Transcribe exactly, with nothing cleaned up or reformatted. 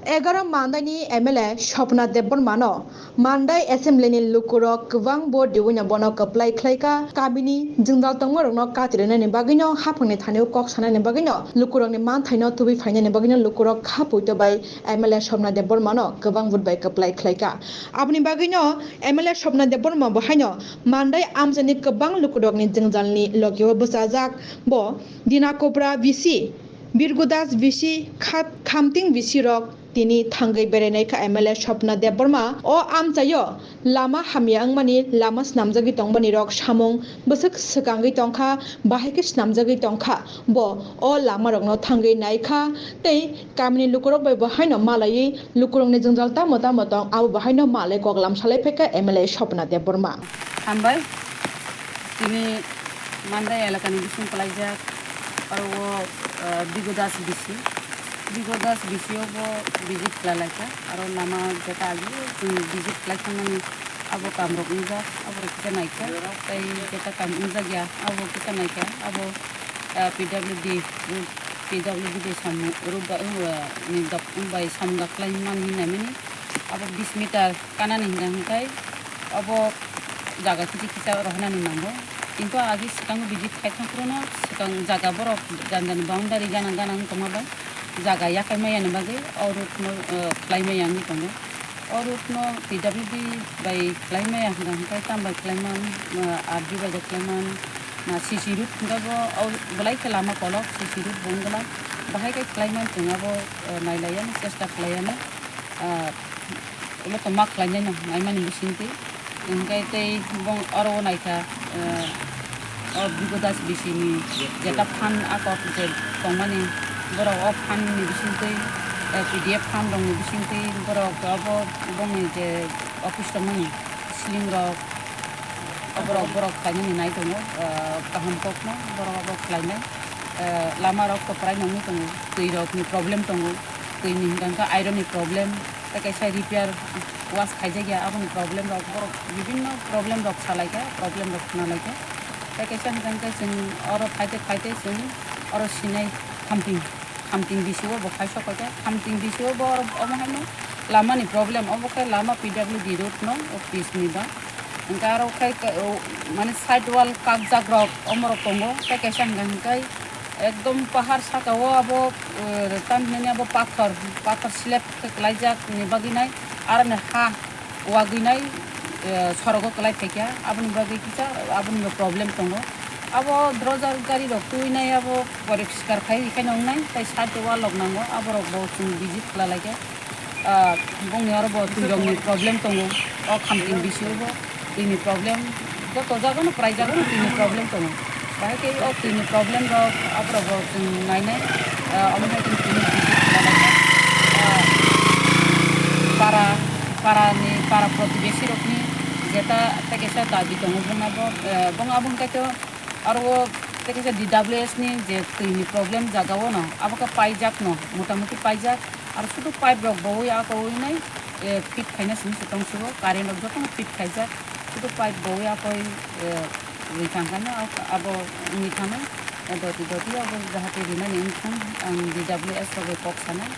Egaroh Mandaini M L A Swapna Debbarmano Mandai Assemblyni lukurok kwbang vote riwino bono kwplai khlaikha, kamini jwngjal tongmarokno katirinani bagwino, haphangni thanio kok sanani bagwino, lukurokni manthaino tubui phainani bagwino lukurok kha poito bai M L A Swapna Debbarmano kwbang vote bai kwplai khlaikha. Aboni bagwino M L A Swapna Debbarma bo haino Mandai amchaini kwbang lukurokni jwngjalni logio bwchajak. Bo Dina Kopra B C, Birgudas B C, Khat-, Khamting B C rok tini thangwi berainai kha M L A Swapna Debbarma. O amchaio lama hamya wngmani, lama snamjagwi tongmani rok samung bwswk swkangwi tongkha, bahai khe snamjagwi tongkha. Bo o lama rokno thangwi naikha tei kamini lukurok bai bo haino malaiwi lukurokni jwngjal tamo tamo tong abo bo haino malai koklam salai phaikha M L A Swapna Debbarma. Hambai, tini Mandai elakani bising kwlaijak, aro o, eh, Bigo Das B C. Bigo Das B C o bo visit khlai laikha, aro lama jeta agi chwng visit khlai thangmani abo kamrok wngjak, aborok kisa naikha, tei jeta kam wngjak ya, abo kisa naikha, abo, eh, P W D, P W D bai samung, road bai, eh, ni dok-, bai samung khlai mani hinwi naimani, abo bis meter kanani hinwi hwnkhe, abo jaga kisa kisa rohornani nango. Kintu agi swkango visit khai thang phuru no swkang jaga borok jani jani boundary gana gana wng tongma bai jaga yakhai maya ni bagwi o road no, eh, khlai maya wngwi tongo. O road no P W D bai khlai maya hwnka hwnkhe tam bai khlai man, eh, R D bai khlai man, na C C road hwnka bo o belai khe lama kolok C C road bo wng belai bahai khe khlai man chwng abo, eh, nai lai yani chesta khlai yani. Ah, ulo tongma khlainai no naimani bisingtwi. Hwnkhe tei bong oro naikha, eh, o Bigo Das B C ni jeta phan akor je tongmani borok o phan ni bisingtwi, eh, P D F phan rok ni bisingtwi borok obo bongni je office tongmani sling rok, oborok borok khlainani nai tongo, eh, kaham kokno borok obo khlainai. Eh, lama rok to kwbrai nangwi tongo, twi rok ni problem tongo, twi ni hwnkha hwnkhe iron ni problem, tei kaisa repair wash khaijak ya, aboni problem rok, borok bibinno problem rok sa laikha, problem rok khna laikha. Tei kaisa hwnkha hwnkhe chwng oro phaite phaite chwng oro sinai Khamting, Khamting B C o bo khai sok kha, Khamting B C o bo oro omo haino lama ni problem, obo khe lama P W D road no office ni ba. Hwnkhe aro khai ka-, o, mane side wall kakjak rok omorok tongo, tei kaisa hwnkha hwnkhe ekdom pahar saka o abo, eh, tam hinani abo pathor, pathor slab khe kwlaijak ni bagwi nai, aroni ha wagwi nai, eh, sorogo kwlai phaikha, aboni bagwi kisa aboni bo problem tongo. Abo drojar gari rok twi nai abo poriskar khai rikhaino wngnai, tei side wall rok nango, aborok bo chwng visit khlai laikha. Ah, bongni oro bo twi rokni problem tongo, o Khamting B C o bo twi ni problem, joto jaga no prai jaga no twi ni problem tongo. Bahai khe o twi ni problem rok aborok bo chwng nainai, ah, omo hai khe twi ni visit khlai laikha. Ah, para, para ni, para protibesi rok ni jeta tei kaisa dabi tongo, bongni abo, eh, bong abo hwnkhe to aro o tei kaisa D W S ni je twi ni problem jaga o no, abo khe paijak no, motamuti paijak. Aro sudu pipe rok bowi akowi nai, eh, fit khaina simi se tong sugo, current rok jotono fit khaijak, sudu pipe bowi akoi, eh, wi thang khaina, abo wngwi thanai, eh, doti doti abo jahate rinani wngthang, ang D W S rok bai kok sanai.